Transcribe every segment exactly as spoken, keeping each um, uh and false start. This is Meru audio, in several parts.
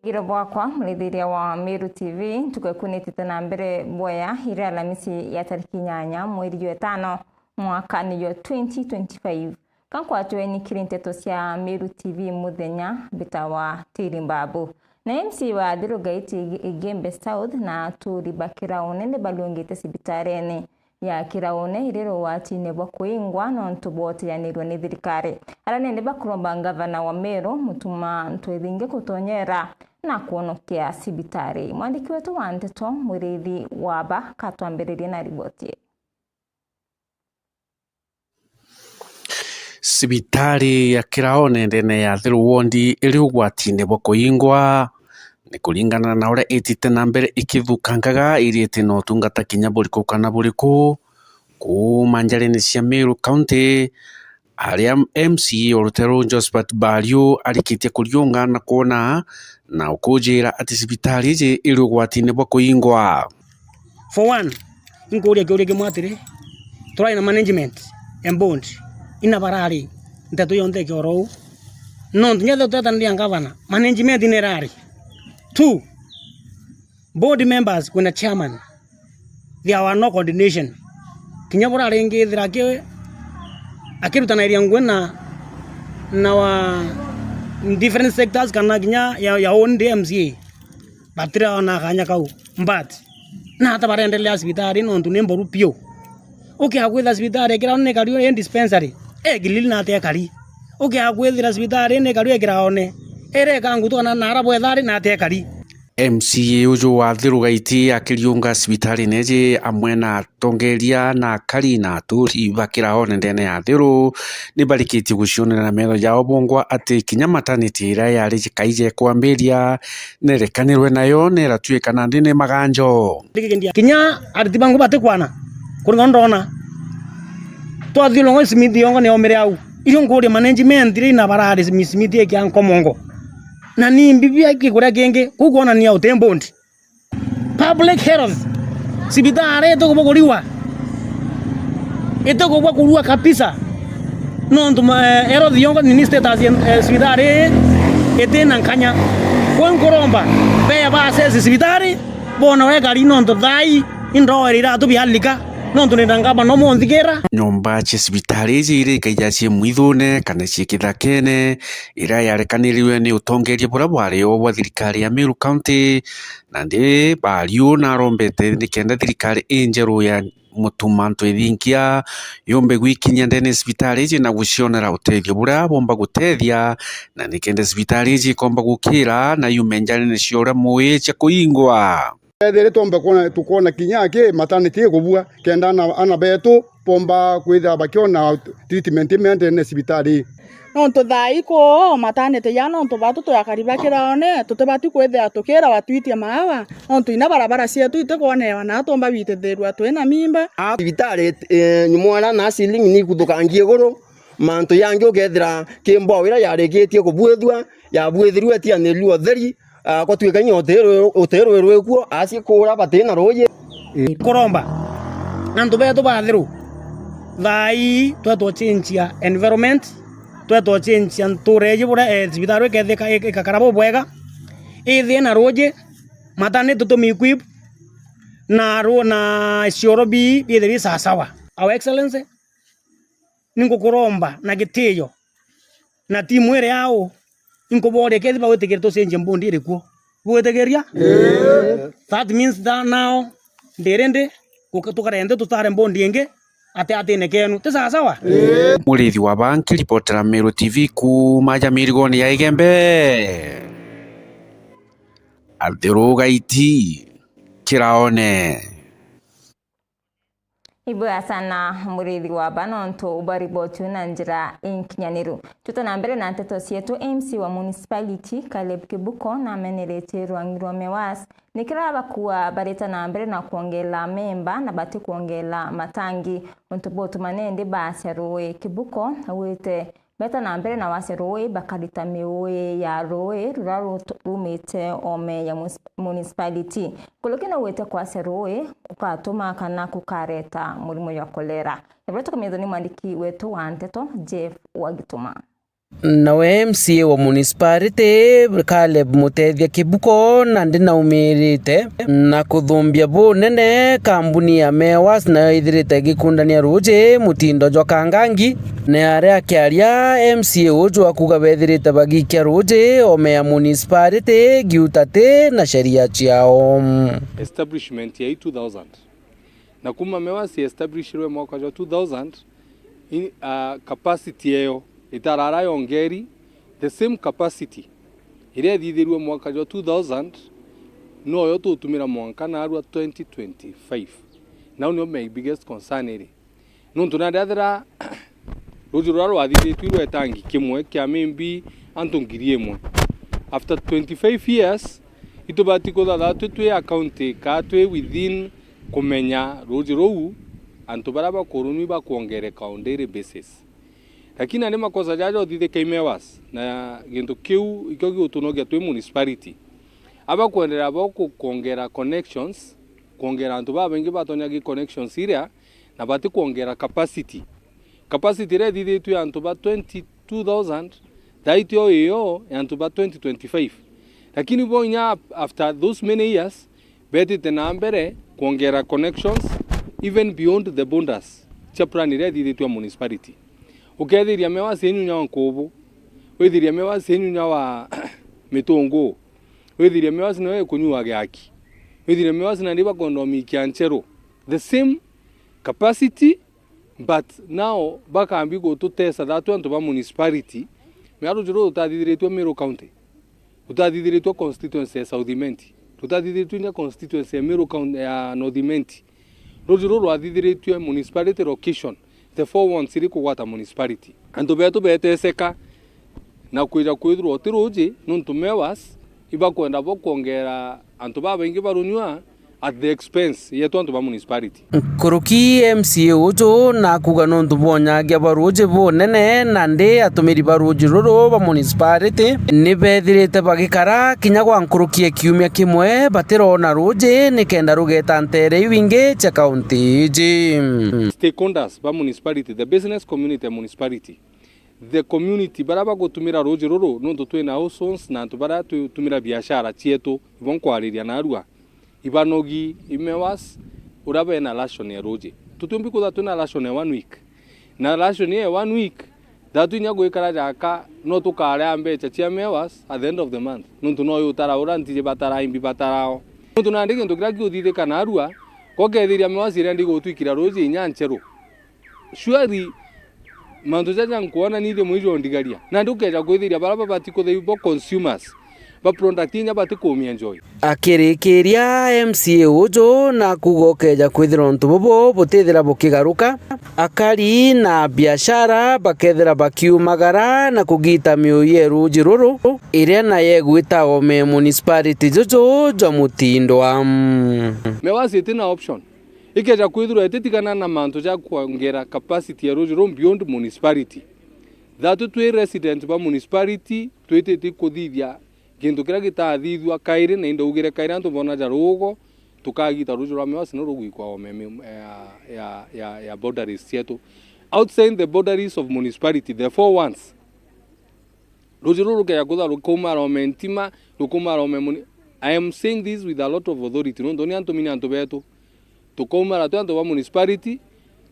Giro bwakwa, murithiria wa Meru T V, ntuku eku nitite na mbere bwea, iri Alamisi ya tariki inyanya, mweri jwa itano, mwaka ni jwa twenty twenty-five. Ka nkwatwe ni kiri nteto cia Meru T V muthenya, mbitawa Tiri Mbabu. Na M C A wa Athiru Gaiti Ig-, Igembe South na aturi ba Kiraone ni balungite cibitarene ya Kiraone iri rugwatine bwa kuingwa nontu bwa uteanirwe ni thirikari. Aria nindi bakuromba ngavana wa Meru, Mutuma Ntwethingi, kutonyera na kwonokia cibitari. Mwandiki wetu wa nteto, Mwirithi Waba, katwambiririe na riboti ii. Cibitari ya Kiraone ndene ya Athiru wondi iri ugwatine bwa kuingwa. Ni kuringana na uria itite na mbere ikithukangaga, iri iti na utungata kinya buriku kana buriku. Kuuma njarene cia Meru County, aria M C A o ruteere ruu Josephat Bariu arikitie kuriunga na kwona na ukujira ati cibitari iji iri ugwatine bwa kuingwa. For one, inkuuria kiuria kimwe atiri, turari na management and board, ina barari nteto yonthe ikioro uu? Nontu ngetha tutetaniria ngavana, management ina irari? Two, board members kwina chairman, there were no coordination. Kinya burari ringi ithira aki-, akirutanairia ngugi na, na wa different sectors kana kinya ya, ya own M C A. Batiraona kanya kau. But, nata barendelea cibitari nontu ni mboru piu. Ukia kwithira cibitari ikira ni kariu i dispensary, e Gilili nate ekari. Ukia kwithira cibitari ni kariu ikiraone, ere kangutu kana nara bwethari nate ekari. M C A uju wa Athiru Gaiti akiriunga cibitarine iji amwe na atongeria na akari na aturi ba Kiraone ndene ya Athiru ni barikitie gucionera na metho jao bongwa ati kinya maternity iria yari jikai jekwambiria nerekanirwe nayo neratwika nandi ni maganjo. Kinya ariti bangu batikwana, kuringana ndona. Twathiurunga Smith yongo ni yaumire au. Irio nkuuria management ri na barari Smith ikia nkomongo. Na ni mbibi aki kuria kingi, kuu kwonania uti mbondi. Public health. Cibitari itikubwa kuriwa. Itikubwa kurua kabisa. Nontu ma-, eh, health yongo ni status ya, eh, cibitari ii itina nkanya. Kwou nkuromba, bee ba assess cibitari, bona wekari nontu thaai indoere iratu bialika, nontu nina ngavana umunthikira. Nyomba cia cibitari iji iri ikaija cie mwithune kana cie kithakene, iria yarekaniriwe ni utongeria buria bwari o bwa thirikari ya Meru County, nandi Bariu narombete nikenda thirikari injeru ya Mutuma Ntwethingia yumbe gwikinyia ndene cibitari iji na gucionera utethio buria bomba gutethia, na nikenda cibitari iji ikomba gukira na yume njarene cia uria mui cia kuingwa. Ethire twombe kwona, tukwona kinya aki maternity ikubua, kenda ana, ana betu bomba kwithira bakiona treatment imea ndene cibitari. Nontu thaai kuu maternity ya nontu batu twi akari ba Kiraone, tutibati kwithira tukirawa twitie maawa, nontu inya barabara cietu itikwonewa, na tumba gwitithirua twi na mimba. A, cibitari, eh, nyumo aria na ceiling ni ikuthukangia iguru, mantu yangi ukethira kimbo iria yarikitie kubuithua, yabuithirue itianirirue utheri, ah, gwatuika inya uti rwi-, uti rwi rwikuo, aci kuura bati na ruuji. Kuromba antu betu ba Athiru, thaai twetwa change ya environment, twetwa change ya ntuura iji buria, eh, cibitari ikethika ik-, ikakara bubwega, ithie na ruuji, maternity tumi equip, na ru-, na cioro bi, biithire bi sawasawa. Our Excellency, ningukuromba na gitiyo na timu iria au, inkuboria kethira bagwitikira tucenjie mbondi iri kuo. Bugwitikiria? Ii. That means that now, ndiri ndi, guka-, tukare nthi tutare mbondi ingi ati atine kenu. Ti sawasawa? Ii. Murithi wa Banki, ripotera Meru T V kuuma ja mirigoni ya Igembe. Athiru Gaiti, Kiraone. Ibwega sana Murithi wa Ba nontu bwa riboti na njira inkinyaniru. Twite na mbere na nteto cietu, M C wa municipality Caleb Kibuko nameneretie rwang'i rwa MEWAS nikira bakua barita na mbere na kwongela memba na bati kwongela matangi. Untu butuma nindi baacia rui. Kibuko augite beta na mbere na wacia rui, bakarita miui ya rui ruria ru-, rumite ome ya mus-, municipality. Nkuruki naugite kwacia rui kugatuma kana kukareta murimo jwa kolera. Na buria tukumithwa ni mwandiki wetu wa nteto, Jeff Wagituma. Nawe M C A wa municipality, Caleb Mutethia Kibuko, nandi naumirite na kuthumbia bunene kambuni ya Mewas, nayo ithirite igikundania ruuji mutindo jwa kangangi. Na aria akiaria, M C A uju akuga bethirite bagikia ruuji ome ya municipality, giutate na sheria ciao. Establishment ya two thousand. Na kuma Mewas establishirwe mwaka jwa two thousand, in, ah, capacity eyo itarara yongeri, the same capacity iria ithithirwe mwaka jwa two thousand, noyo tutumira mwanka narua twenty twenty-five. Nau nio my biggest concern iri. Nontu nandi ethira ruuji ruria rwathithitue rwa itangi kimwe kia maybe antu ngiri imwe. After twenty-five years, itubati kuthatha twi, twi a county, kaa twi within kumenya ruuji ruu antu baria bakurunua ibakwongereka on daily basis. Lakini nandi makosa jaja uthithika i Mewas, na gintu kiu ikio gigutunogia twi municipality. Abakwenderea bo ku-, kwongera connections, kwongera antu babaingi batonya gi connections iria, na bati kwongera capacity. Capacity iria ithithitue ya antu ba twenty-two thousand, thaa itio iyo ya antu ba twenty twenty-five. Lakini bo inya ap-, after those many years, betite na mbere kwongera connections even beyond the borders cia plan iria ithithitue ya municipality. Ukethiria Mewas inyunya wa Nkubu, withiria Mewas inyunya wa Mitungu, withiria Mewas nayo ikunyua giaki, withiria Mewas nandi bakondomikia ncheru. The same capacity, but now bakambi gututesa that antu ba municipality. Mea ruuji ruu rutathithiritue Meru County, rutathithiritue constituency ya South Imenti, rutathithiritue inya constituency ya Meru County, ya North Imenti. Ruuji ruu rwathithiritue municipality location, the four wards iri kugwata municipality. Antu betu beteseka na kwija kwithirwa uti ruuji, nontu Mewas ibakwenda bo kwongera antu babaingi barunyua at the expense yetu antu ba municipality. Nkuruki M C A uju nakuga nontu bwonyagia bwa ruuji bunene, nandi atumiri ba ruuji ruru ba municipality ni bethirite bagikara kinya gwa nkuruki ya kiumia kimwe batirona ruuji nikenda rugeta nteere iu ingi cia kaunti iji. Stakeholders ba municipality, the business community ya municipality, the community, baria bagutumira ruuji ruru, nontu twina households na antu baria tutumira biashara cietu, ibo nkwariria narua, ibanogi i Mewas, uria bena ration ya ruuji. Tutiumbi kwithirwa twina ration ya one week. Na ration ya one week, thatu inya gwikara jaka, no tukaria mbecha cia Mewas at the end of the month. Nontu no yutara uria ntiji batara, imbi batarao. Nontu nandi gintu kiria giuthithika narua, gokethiria Mewas iria ndigutwikira ruuji inya ncheru. Surely, mantu jaja nkwona ni ithimwe ijondigaria. Nandi ukeja kwithiria baria babati kuthei bo consumers ba product inya bati kumi enjoy. Akirikiria, M C A uju nakuga ukeja kwithirwa untu bubu butithira bukigaruka, akari na biashara bakethira bakiumagara na kugita miuyu ya ruuji ruru, iria nayo igwita ome municipality juju jwa Mutindwa. Mewas iti na option. Ikeja kwithirwa ititigana na mantu ja kwongera capacity ya ruuji ruu beyond municipality, thatu twi resident ba municipality twitite kuthithia gintu kiria gitathithua kairi, na indaugire kairi antu bona ja ruugo, tukagita ruuji rwa Mewas na rugwikwa ome mi-, ya, ya, ya, ya boundaries cietu. Outside the boundaries of municipality, the four ones, ruuji ruru rukeja kwithirwa rukaumara ome Ntima, rukaumara ome muni-, I am saying this with a lot of authority, nontu ni antu mini antu betu. Tukaumara twi antu ba municipality,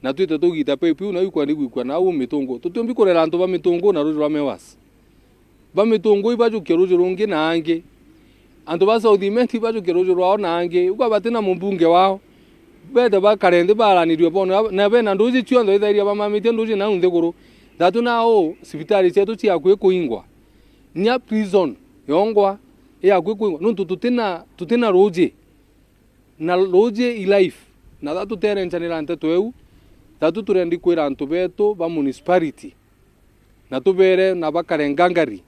na twite tugita pipe iu, na ikwenda gwikua nau Mitungu. Tutiumbi kurera antu ba Mitungu na ruuji rwa Mewas. Ba Mitungu ibajukie ruuji rungi na angi. Antu ba South Imenti ibajukie ruuji rwao na angi. Igwa bati na mumbunge wao. Bete bakare nthi baranirue bone, na bena nduuji cionthe ithairia bamamitie nduuji nau nthiguru. Thatu nao cibitari cietu ciakui kuingwa. Nya prison yongwa iakui kuingwa. Nontu tutina, tutina ruuji. Na ruuji i life. Na thatu tuterencanira nteto iu, thatu turendi kwira antu betu ba municipality, na tubere na bakare ngangari.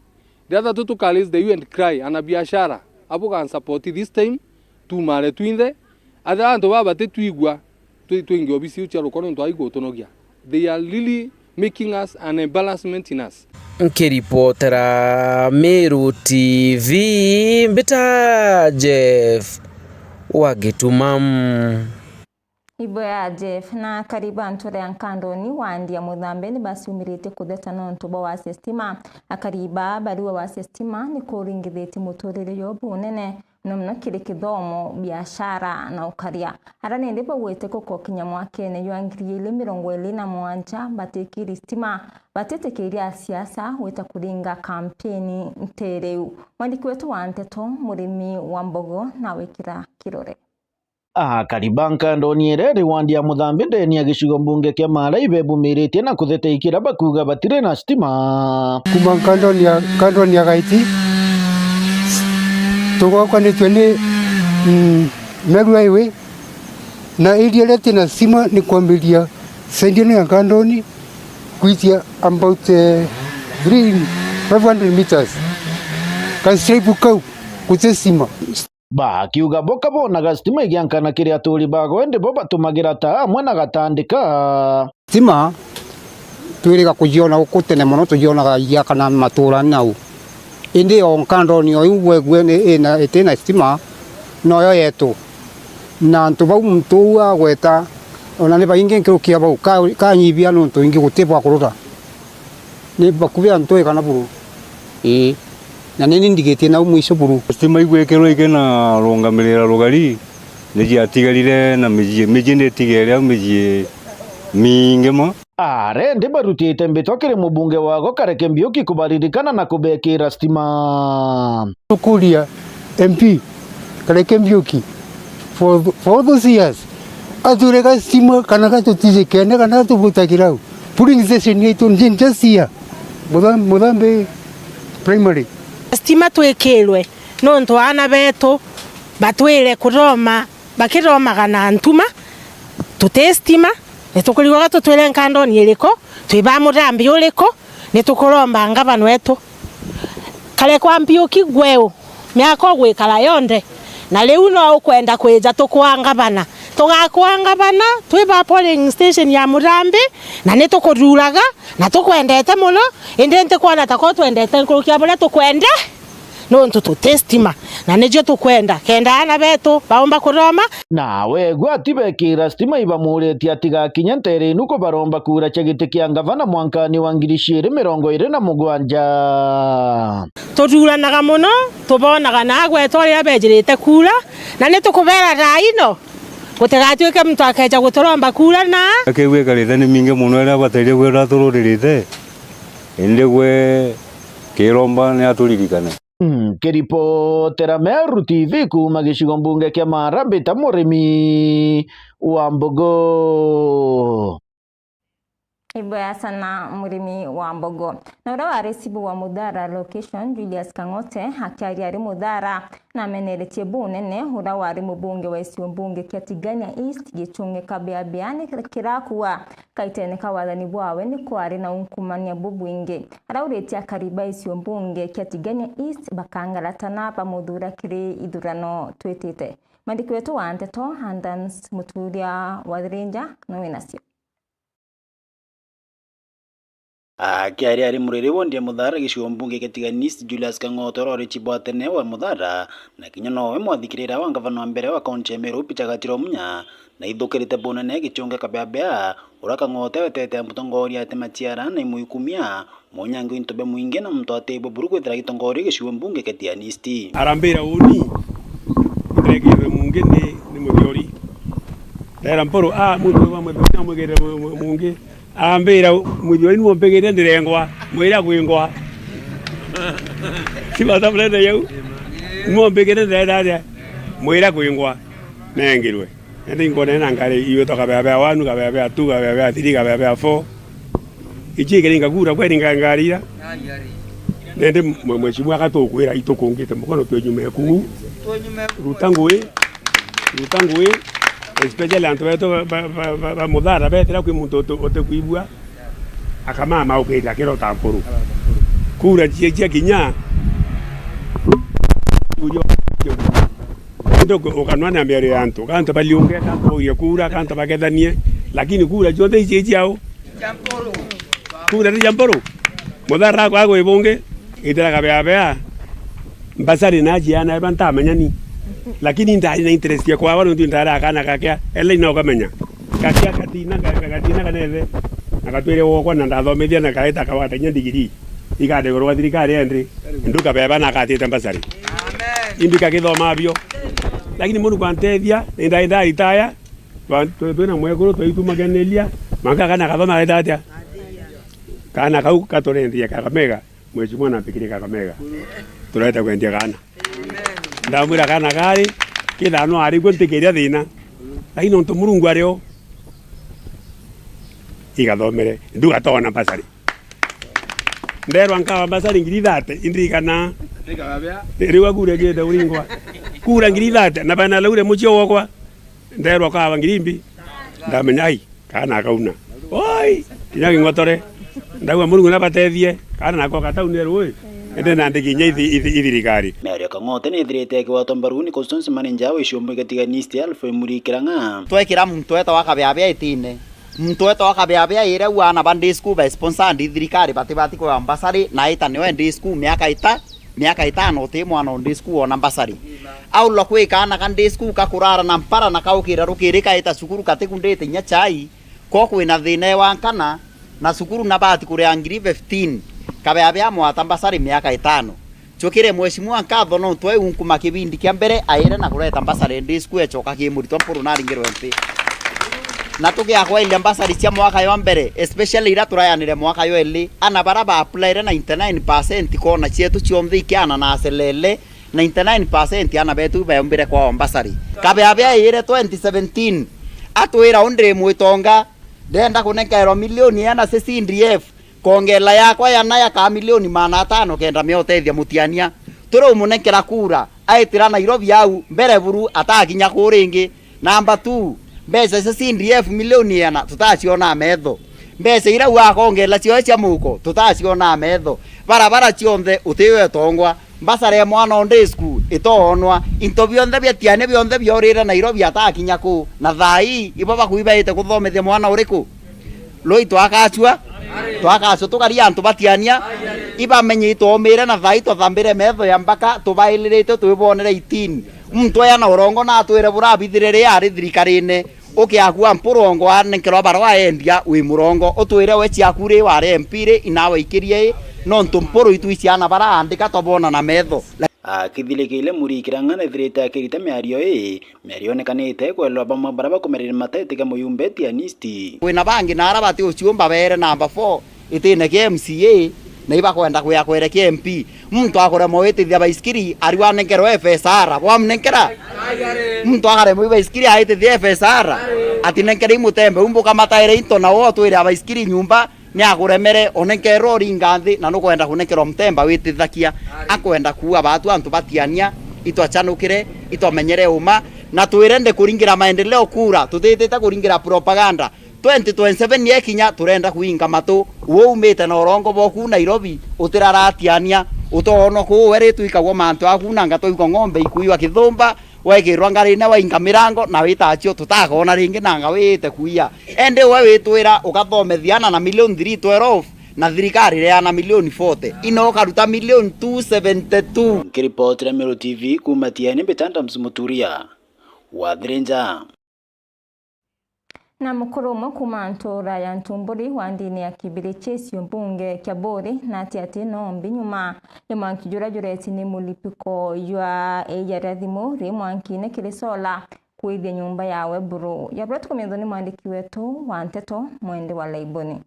Riria thatu tuka raise the hue and cry, ana biashara, abu ga support this time, tumare twinthe, athe antu baba batitwigua, twi-, twingi obisi iu cia rukoro nontu aigutunogia. They are really making us an embarrassment in us. Nkiripotera Meru T V, mbita Jeff wa Gituma. Ibwega Jeff. Na akari ba nture ya Nkandoni wandi ya Muthambi ni baciumiritie kutheta nontu bwa wasia stima. Akari ba bari wa wasia stima ni kuringithitie muturire yo bunene, muno muno kiri kithomo, biashara na ukaria. Ara nindi baugite gukokinya mwakene jwa ngiri igiri mirongo iri na mugwanja batikiri stima, batitikiria asiasa gwita kuringa kampeni ntere iu. Mwandiki wetu wa nteto, Murimi wa Mbogo, nawikira kirore. Akari ba Nkandoni iria iri wandi ya Muthambi ndeni ya gicigo mbunge kia Maara ibebumiritie na kutheta ikira bakuuga batiri na stima. Kuma Nkandoni ya, Nkandoni ya Gaiti, tugwakanitwe ni, mm, Meru Highway, na area iria tina stima ni kwambiria side ino ya Nkandoni kwitia about, eh, three, five hundred meters. Ka stripe kau guti stima. Bakiuga bo kabonaga stima igiankana kiri aturi bago, indi bo batumagira taa amwe na gatandika. Stima twiriga kujiona guku tene mono, tujionaga igiakana maturani nau. Indi o Nkandoni o iu bwegua ni ina, itina stima, noyo yetu. Na antu bau muntu uu agweta, ona ni baingi nkirukia bau, ka-, kanyibia nontu ingi guti bwa kurura. Ni bakubi antu igana buru. Ii. Na ni ni ndigitie nau mwisho buru. Stima igwikirwa ikina rungamirira rugari, ni ciatigarire na mijii. Mijii ni itigere au, mijii mingi mo. Arendi barutite mbitwa kiri mubunge wago Kareke Mbiuki kubaririkana na kubekira stima. Tukuria M P Kareke Mbiuki for, for all those years, aturega stima kana gatutijikene kana gatubutagira u. Polling station yaitu ni just here, Mutha-, Muthambi Primary. Stima twikirwe nontu aana betu batwire kuthoma, bakithomaga na ntuma, tuti stima, ni tukurigwa gatutwire Nkandoni iriku, twi ba Muthambi uriku, ni tukuromba ngavana wetu. Karekwa Mbiuki gweu, miaka ugwikara yonthe, na riu no ukwenda kwija tukwaa ngavana. Tugakwaa ngavana twi ba polling station ya Muthambi, na ni tukuthuraga, na tukwendete mono, indi ntikwona ta ko twendete nkuruki ya buria tukwende, nontu tuti stima, na nicio tukwenda kenda aana betu baumba kuthoma. Na wegua atibekira stima, ibamuritie atigakinye ntere inu kubaromba kura cia giti kia ngavana mwankani wa ngiri ciiri mirongo iri na mugwanja. Tuthuranaga mono, tubonaga na agwetwa riria bejirite kura, na ni tukubera thaa ino, gutigatuike muntu akeja guturomba kura na. Akegua ikarite ni mingi mono iria batairie kwira tururirite, indi gwe kiromba ni aturirikane. Nkiripotera Meru T V kuuma gicigo mbunge kia Maara, mbita Murimi wa Mbogo. Ibwega sana Murimi wa Mbogo. Na uria wari cibu wa Muthara location, Julius Kang'ote, akiaria ari Muthara, nameneretie bunene uria wari mubunge wa gicigo mbunge kia Tigania East, Gichunge Kabeabea, ni kirakua kaitene ka wathani bwawe ni kwari na unkumania bubwingi. Arauritie akari ba gicigo mbunge kia Tigania East bakangaratana bamuthure kiri ithurano twitite. Mwandiki wetu wa nteto, Adams Muturia wa Thirinja, no winacio. Akiaria ari Muriri wondi ya Muthara, gicigo mbunge kia Tigania East, Julius Kang'oto, uria uri chibu wa tene wa Muthara, na kinya nowe mwathikirira wa ngavana wa mbere wa kaunti ya Meru, Peter Gatiro Munya, na ithukirite bunene Gichunge Kabeabea, uria Kang'oto wetete mutongoria ati machiara na imuikumia, Munyangi into bia mwingi na muntu ati buburu kwithira gitongoria gicigo mbunge kia Tigania East. Arambira uni, ndegirwe mungi ni, ni Muthiori. Ndera Mpuru, ah, muntu wa Muthiori amwigirire mu-, mu-, mungi. Arambira Muthiori, ni mumpigirie ndirengwa, mwira gwingwa. Ti bata murenda yau. Ni mumpigirie ndirenda aria, mwira gwingwa. Nengirwe. Nandi inkwona na ngari iwitwa Kabeabea one, Kabeabea two, Kabeabea three, Kabeabea four. Ichi ikiringa kura kweri nga-, ngari ira. Nandi mwe-, mheshimiwa akatukwira itukungite mukono twenyume kuu. Ruta ngui. Ruta ngui. Especially antu betu ba, ba, ba, ba, ba Muthara betira kwi muntu utu-, utikwigua. Akamama ukirira kirota nkuru. Kura cia, cia kinya. Indi ukanwa na miario ya antu, kantu baliunge, kantu baurie kura, kantu bakethanie, lakini kura cionthe ici ciao. Kura ti cia Mpuru. Muthara akwa gwibungi, itira Kabeabea, mbasari na ciana iba ntamenyani. Lakini ndari na interest ya kwaba nontu ndari akana gakea, ele ina ukamenya. Gakea gatina, ga-, ga-, gatina kanethe, na gatwire gwakwa na ndathomithia na kaita kawata kinya ndigiri. Igategurwa thirikari endi, nduka beba na akatite mbasari. Imbi kagithoma bio. Lakini Murungu antethia, ni ndari ndaritaya, twa-, twi-, twina mwekuru, twaitumageneria, mwanka kana kathoma gaita atia? Kana kau gaturendie Kakamega. Mheshimiwa nampikirie Kakamega. Turete kwendia kana. Ndamwira kana kari, kethira no ari guo ntikiria thina. Lakini nontu Murungu ari o, igathomere, ndugatona mbasari. Nderwa nkawa mbasari ngiri thate, indirikana. Riu akure ngiite uringwa. Kura ngiri thate, na bana laure mucio gwakwa. Nderwa kawa ngiri mbi. Ndamenya, ai, kana akauna. Oi, kinya king'otore. Ndauga Murungu nabatethie, kana nako kataunire rui. Ende nandiki inya ithi-, ithi-, ithirikari. Miario ya Kang'ote ni ithirite ikigwatwa mbaru ni constituency manager wa Iciumbu Igatiga East, Alfred Murikirang'a. Twekira muntu wetagwa Kabiabia itine. Muntu wetagwa Kabiabia ire u ana ba day school ba sponsored i thirikari batibati kuewa mbasari na aita niwe day school miaka ita-, miaka itano uti mwana o day school ona mbasari. Aulwa kwi kaana ka day school kakurara na mpara na kaukira rukiri kaita cukuru katikundite inya chai, ko kwina thina ewa nkana, na cukuru nabati kuria ngiri fifteen, Kabiabia amwata mbasari miaka itano. Cukire mheshimiwa nkatho nontu e unkuma kibindi kia mbere aire na kureta mbasari day school ecoka ki muritwa Mpuru naringirwe mpi. Na tugiakwairia mbasari cia mwaka yo mbere, especially ira turayanire mwaka yo eli, ana bara ba applyre ninety nine percent kona cietu cionthe ikiana na acelele, ninety nine percent ana betu baombire kwao mbasari. Kabiabia ire twenty seventeen, atwira undi mwitonga, ndenda kunenkerwa milioni iana cia C D F, kongela yakwa ya naya ka milioni maana atano kenda miotethia mutiania. Turi umunenkera kura, aitira Nairobi au, mbere buru atakinya kuu ringi. Namba two, mbeca cia C D F milioni iana tutaciona metho. Mbeca iria u akongela cioe cia muhuko tutaciona metho. Barabara cionthe utiwe tongwa. Mbasara ya mwana o day school itoonwa. Into bionthe bia tiania bionthe biorire Nairobi atakinya kuu. Na thaa ii, ibo bakuibaite kuthomithia mwana uriku? Rui twakacua, twakacua tukari antu batiania, ibamenye itwomire na thaa ii twathambire metho ya mbaka, tubailirite twibonere itini. Muntu aya na urongo na atwire burabithire ri ari thirikarine, ukiakua Mpuru ongo anenkerwa barua endia wi murongo, utwire we ciaku ri wari M P ri, inawe ikirie i, nontu Mpuru itu i ciana baraandika twabona na metho. Akithirikiire Murikirang'a nethirite akirita miario ii, miario yonekanite kwelwa bamwe baria bakumerire matetiga muyumbe Tianisti. Kwina bangi na aria bati uciumba beere namba four itine kia M C A, na ibakwenda kwia kwere kia M P. Muntu akuremwa witithia baisikiri, ariu anenkerwe F S R. Bwamnenkera? Muntu akaremwa i baisikiri aitithia F S R, atinenkere i mutembe, umbuka mataire into na wo twire a baisikiri nyumba, ni akuremere, onenkerwe uringa nthi, na nukwenda kunenkerwa mutemba witithakia. Akwenda kuua baatu antu batiania, itwacanukire, itwamenyere uma, na twire ndi kuringira maendeleo kura, tutitite kuringira propaganda. Twenty twenty-seven yekinya, turenda kuinga matu. Uumite na urongo bwoku Nairobi, utiraratiania, utoonwa kuu we ri twikagwo mantu aku na ngatwaigua ng'ombe ikuiwa kithumba, wekirwa ngarine wainga mirango, na witacio tutakoona ringi nanga wiite kuia. Endi we witwira ukathomethia ana na milioni three twelve, na thirikari ireana milioni forty, ino ukaruta milioni two seventy two. Nkiripotera Meru T V kuuma Tiaini, mbita Adams Muturia wa Thirinja. Na mukuru umwe kuuma ntuura ya Ntumburi wa ndini ya Kibirichesio mbunge kia Buuri na ati ati no mbi nyuma ya mwanki juria jureti ni mulipiko jwa eia ria thimu ri mwankine kiri sola kwithia nyumba yawe buru. Ya buria tukumithwa ni mwandiki wetu wa nteto Mwende wa Laiboni.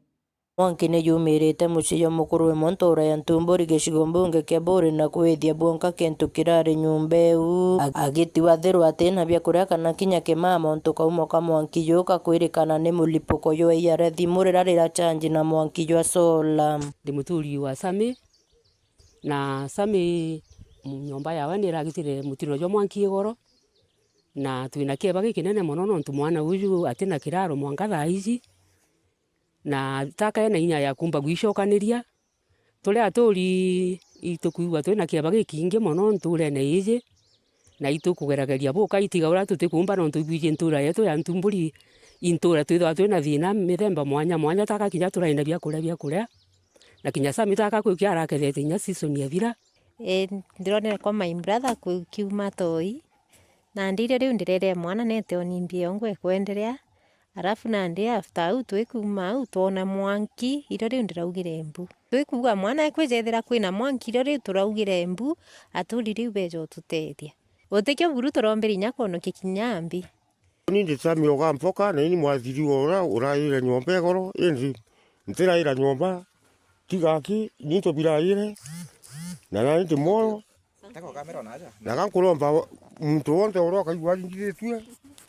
Mwanki ni jumirite mucii jwa mukuru umwe ntuura ya Ntumburi gicigo mbunge kia Buuri na kwithia bwonka kintu kirari nyumba iu, ag-, agitiwa thiru atina biakuria kana kinya kimama untu kaumo ka mwanki juu kakwirikana ni mulipuko jwa iria ria thimu riria rirachanji na mwanki jwa sola. Ndi muturi wa Sami, na Sami, mu-, nyomba yawe ni iragitire mutino jwa mwanki igoro, na twina kieba gikinene mono nontu mwana uju atina kiraro mwanka thaa iji. Na taka ena inya ya kumba gwicokaniria. Turi aturi, itukwigua twina kieba gikingi mono ntuurene iji, na itukugerageria buka itiga uria tutikumba, nontu ibwiji ntuura yetu ya Ntumburi, i ntuura twithagwa twina thina mithemba mwanya mwanya, taka kinya turaina biakuria, biakuria, na kinya Sami taka kwikia arakethete inya season yathira. Ii, ndironere kwa my brother ku-, kiuma toi, Nandi irio riu ndirere mwana nete o ni mbia yongwa ikwenderea, alafu nandi after au twikuma au twona mwanki, irio riu ndiraugire mbu. Twikuuga mwana ekwija ethira kwina mwanki, irio riu turaugire mbu, aturi riu beja ututethia. Gutikio buru turombire inya kwonokia kinya mbi. Ni ndi Sami Oga Mpoka, na ni mwathiriwa uria uraire nyomba igoro, indi ntiraira nyomba, tiga aki, ni ntubiraire, na nani ndi mwoyo. Na ga nkuromba muntu wonthe uria ukaigua aringithitue,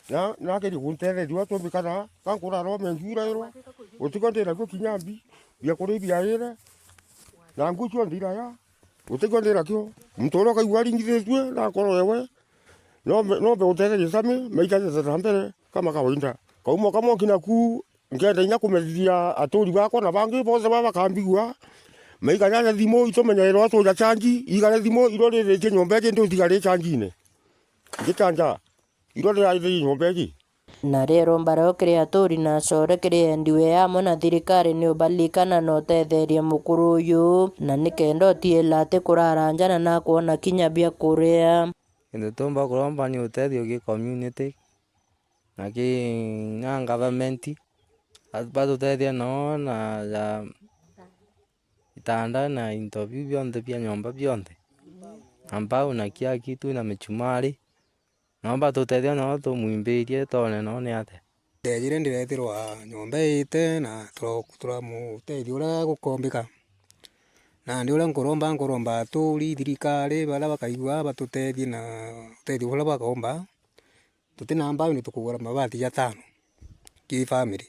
na, na akerie guntetheria uria tumbikana, ga nkurara ome njurairwa, utikio ndinakio kinya mbi, biakuria ibiaire, na nguu cionthe iraya, utikio ndinakio. Muntu uria ukaigua aringithitue, na nkoro yewe, nombe, nombe gutetheria Sami, maikare na mbere kama kawaida. Kauma kamwe kinaku, Nkenda inya kumethithia aturi bakwa na bangi bonthe baba bakambigua, maiganyanya thimu, itumenyairwa tuja chanji, igane thimu, irio riritie nyomba iji ndutigari chanjine. Ngichanja, irio rirarithia nyomba iji. Na riero mbareo kiri aturi na acore kiri endiwe amwe na thirikari ni ubalikana na utetherie mukuru uyu, na nikenda utiila ati kurara njana na kwona kinya bia kuria. Kintu tumba kuromba ni utethio gi community. Na ki-, na government, ba-, batutethie noo na ja itanda na into biu bionthe bia nyomba bionthe, na mbau na kia kitu na michumari, noo batutethie noo tumwimbirie twone noo ni atia. Ndejire ndiretirwa nyomba iite na tura-, turamutethia uria gukombika. Nandi uria nkuromba, nkuromba aturi, thirikari, baria bakaigua batutethie na utethio buria bakomba. Tuti na mbao, ni tukugura mabati jatano ki family.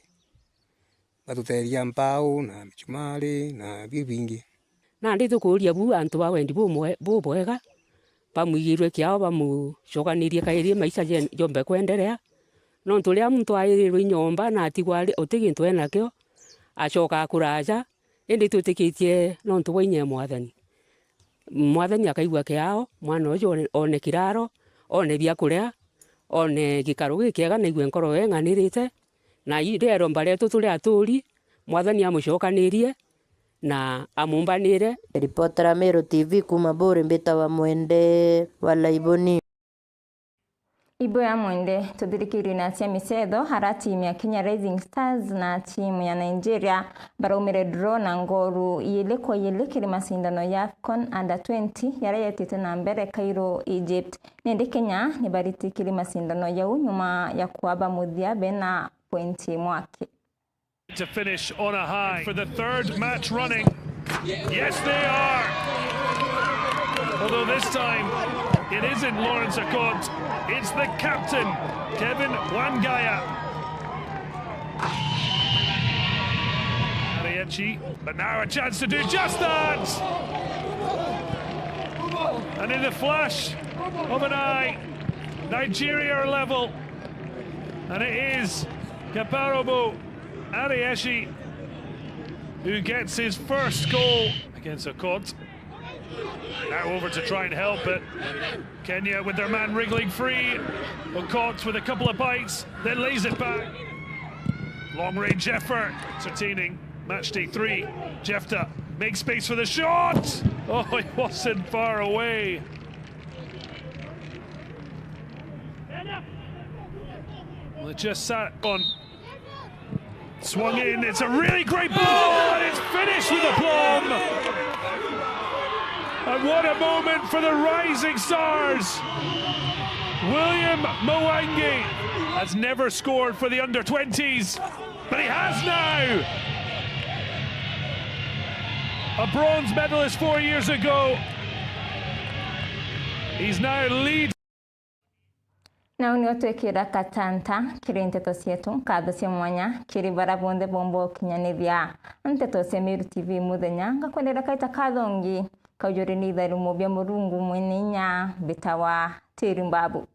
Batutethia mbao na michumari na biu bingi. Nandi tukuuria bu antu ba wendi bumwe-, bubwega, bamwigirue kiao, bamucokanirie kairi maisha jen-, jombe kwenderea. Nontu riria muntu airirwe i nyomba na atigwa ari, uti gintu enakio, acokaa kuraja, indi twitikitie nontu bwa inya ya Mwathani. Mwathani akaigua kiao, mwana uju one, one kiraro, one bia kuria, one gikaro gikiega, na aigue nkoro yeng'anirite. Na i-, riero mbaretu turi aturi, Mwathani amucokanirie na amumbanire. Ripotera Meru T V kuuma Buuri, mbitawa Mwende wa Laiboni. Ibo ya Mwende, tuthirikirie na cia micetho, ara timu ya Kenya Rising Stars na timu ya Nigeria baraumire draw na ngoru iili kwa iili kiri macindano ya AFCON Under twenty, yaria yetite na mbere Cairo, Egypt. Nindi Kenya ni baritikiri macindano jau nyuma ya kwaba muthia bena pointi imwe aki. To finish on a high for the third match running. Yes, they are. Although this time it isn't Lawrence Akot, it's the captain, Kevin Wangaya. Ariechi, but now a chance to do just that. And in the flash of an eye, Nigeria are level. And it is Kaparobo Ariechi, who gets his first goal against Okot. Now over to try and help it. Kenya with their man wriggling free. Okot with a couple of bites, then lays it back. Long range effort. Entertaining. Match day three. Jefta makes space for the shot. Oh, it wasn't far away. Well, it just sat on. Swung in, it's a really great ball, and it's finished with aplomb. And what a moment for the rising stars. William Mwangi has never scored for the under twenties, but he has now. A bronze medalist four years ago. He's now lead. Nau nio twikira katanta kiri nteto cietu. Nkatho cia mwanya kiri bara bonthe bomba ukinyanithia nteto cia Meru T V muthenya. Ngakwendera kaita kathongi kaujuri ni itharumo bia Murungu mwene inya, mbitawa Tiri Mbabu.